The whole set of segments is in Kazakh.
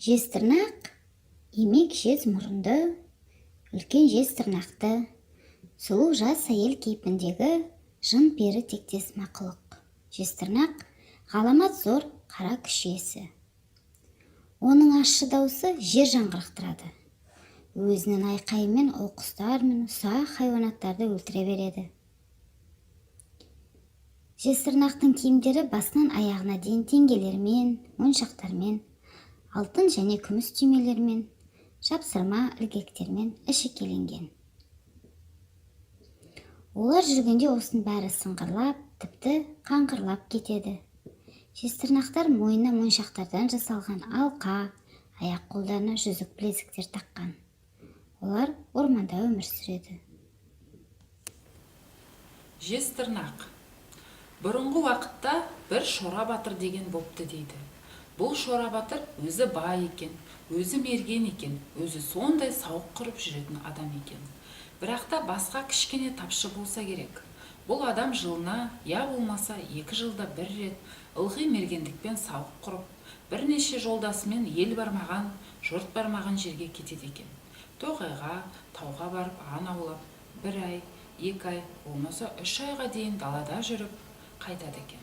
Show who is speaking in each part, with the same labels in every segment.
Speaker 1: Жезтырнақ имек жез мұрынды, үлкен жез тырнақты, сұлу жас әйел кейпіндегі жын-пері тектес мақұлық. Жезтырнақ ғаламат зор қара күш иесі. Оның ащы даусы жер жаңғырықтырады. Өзінің айқайымен ол құстар мен ұсақ хайуанаттарды өлтіре береді. Жезтырнақтың киімдері басынан аяғына дейін теңгелермен, моншақтармен, алтын және күміс түймелермен, жапсырма ілгектермен әшекейленген. Олар жүргенде осының бәрі сыңғырлап, тіпті қаңғырлап кетеді. Жезтырнақтар мойнына моншақтардан жасалған алқа, аяқ қолдарына жүзік, білезіктер таққан. Олар орманда өмір сүреді.
Speaker 2: Жезтырнақ. Бұрынғы уақытта бір Шора батыр деген бопты дейді. Бұл Шора батыр өзі бай екен, өзі мерген екен, өзі сондай сауық құрып жүретін адам екен. Бірақ та басқа кішкене тапшы болса керек. Бұл адам жылына, я болмаса 2 жылда бір рет ылғи мергендікпен сауық құрып, бірнеше жолдасымен ел бармаған, жұрт бармаған жерге кетеді екен. Тоғайға, тауға барып аң аулап, бір ай, 2 ай, болмаса 3 айға дейін далада жүріп қайтады екен.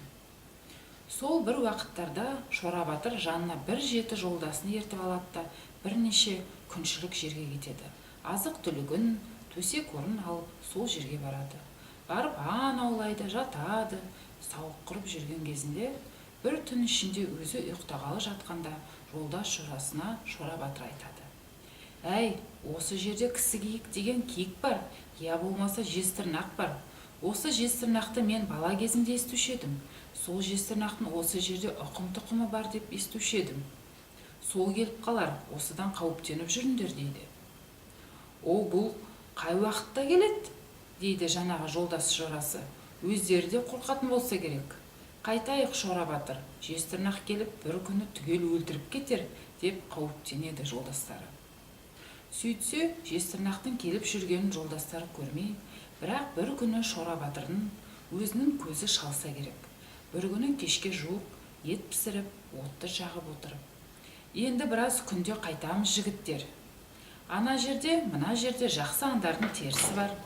Speaker 2: Сол бір уақыттарда Шора батыр жанына бір жеті жолдасын ертіп алады да, бірнеше күншілік жерге кетеді. Азық түлігін, төсек орын алып, сол жерге барады. Барып аң аулайды, жатады. Сауық құрып жүрген кезінде бір түн ішінде өзі ұйықтағалы жатқанда жолдас жорасына Шора батыр айтады: «Әй, осы жерде кісі киік деген киік бар, я болмаса жезтырнақ бар. Осы жезтырнақты мен бала кезімде естуші едім. Сол жезтырнақтың осы жерде ұқым тұқымы бар деп естуші едім. Сол келіп қалар, осыдан қауіптеніп жүріңдер», – дейді. «О, бұл қай уақытта келеді?» – дейді жаңағы жолдас жорасы. «Өздері де қорқатын болса керек. Қайтайық, Шора батыр, жезтырнақ келіп бір күні түгел өлтіріп кетер», – деп қауіптенеді жолдастары. Сөйтсе, жезтырнақтың келіп жүргенін жолдастары көрмей, бірақ бір күні Шора батырдың өзінің көзі шалса керек. Бір күні кешке жуық ет пісіріп, отты жағып отырып: «Енді біраз күнде қайтамыз, жігіттер. Ана жерде, мына жерде жақсы аңдардың терісі бар.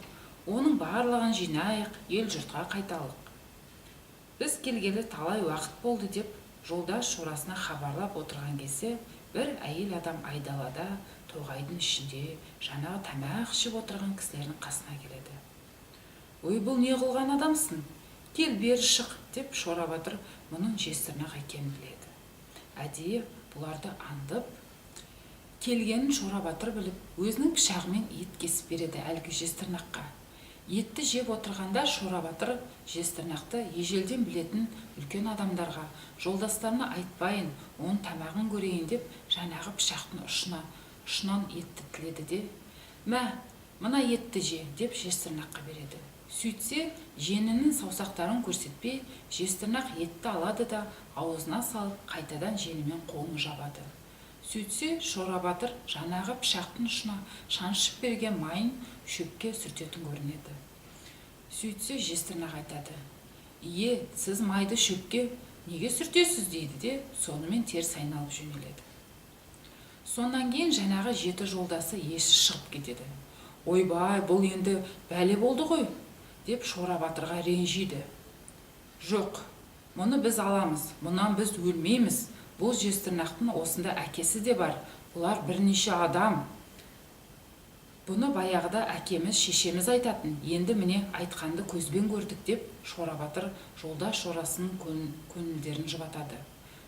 Speaker 2: Оның барлығын жинайық, ел жұртқа қайталық. Біз келгелі талай уақыт болды», – деп жолдас жорасына хабарлап отырған кезде, бір әйел адам айдалада, тоғайдың ішінде жаңағы тамақ ішіп отырған кісілердің қасына келеді. «Ой, бұл не қылған адамсың? Кел, бері шық», – деп Шора батыр мұның жезтырнақ екенін біледі. Әдейі бұларды аңдып келгенін Шора батыр біліп, өзінің пышағымен ет кесіп береді әлгі жезтырнаққа. Етті жеп отырғанда Шора батыр жезтырнақты ежелден білетін үлкен адамдарға, жолдастарына айтпайын, оның тамағын көрейін деп, жаңағы пышақтың ұшынан етті тіледі де: «Мә, мына етті же», – деп жезтырнаққа береді. Сөйтсе, жеңінің саусақтарын көрсетпей, жезтырнақ етті алады да, аузына салып, қайтадан жеңімен қолын жабады. Сөйтсе, Шора батыр жаңағы пышақтың ұшына шаншып берген майын шөпке сүртетін көрінеді. Сөйтсе, жезтырнақ айтады: «Ие, сіз майды шөпке неге сүртесіз?» – дейді де, сонымен теріс айналып жөнеледі. Сонан кейін жаңағы жеті жолдасы есі шығып кетеді. «Ойбай, бұл енді бәле болды ғой», – деп Шора батырға ренжиді. «Жоқ, мұны біз аламыз, мұнан біз өлмейміз. Бұл жезтырнақтың осында әкесі де бар, бұлар бірнеше адам. Бұны баяғыда әкеміз, шешеміз айтатын, енді міне айтқанды көзбен көрдік», – деп Шора батыр жолдас жорасының көңілдерін жұбатады.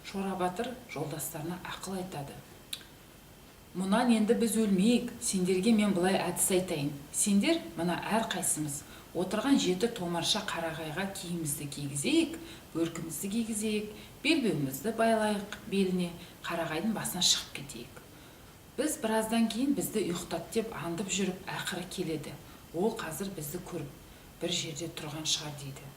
Speaker 2: Шора батыр жолдастарына ақыл айтады: «Мұнан енді біз өлмейік. Сендерге мен былай әдіс айтайын. Сендер мына әрқайсымыз отырған жеті томарша қарағайға киімімізді кигізейік, бөркімізді кигізейік, белбеуімізді байлайық беліне, қарағайдың басына шығып кетейік. Біз біраздан кейін бізді ұйықтат деп аңдып жүріп, ақыры келеді. Ол қазір бізді көріп бір жерде тұрған шығар», – дейді.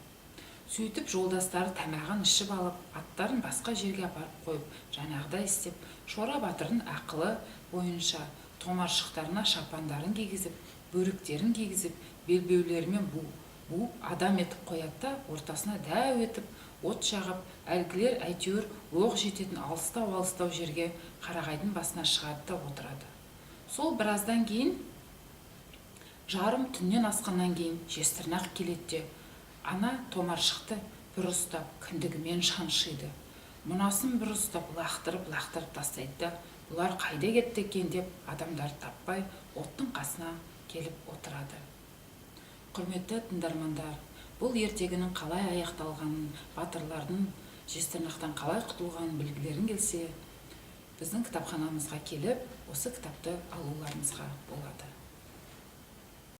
Speaker 2: Сөйтіп жолдастары тамағын ішіп алып, аттарын басқа жерге апарып қойып, жаңағыдай істеп, Шора батырдың ақылы бойынша томаршықтарына шапандарын кигізіп, бөріктерін кигізіп, белбеулері мен Буып адам етіп қояды да, ортасына дәу етіп от жағып, әлгілер әйтеуір оқ жететін алыстау-алыстау жерге, қарағайдың басына шығады да отырады. Сол біраздан кейін, жарым түннен асқаннан кейін, жезтырнақ келеді де, ана томаршықты бір ұстап кіндігімен шаншиды, мұнасын бір ұстап лақтырып-лақтырып тастайды да, бұлар қайда кетті екен деп адамдар таппай, оттың қасына келіп отырады. Құрметті тыңдармандар, бұл ертегінің қалай аяқталғанын, батырлардың жезтырнақтан қалай құтылғанын білгілерің келсе, біздің кітапханамызға келіп, осы кітапты алуларыңызға болады.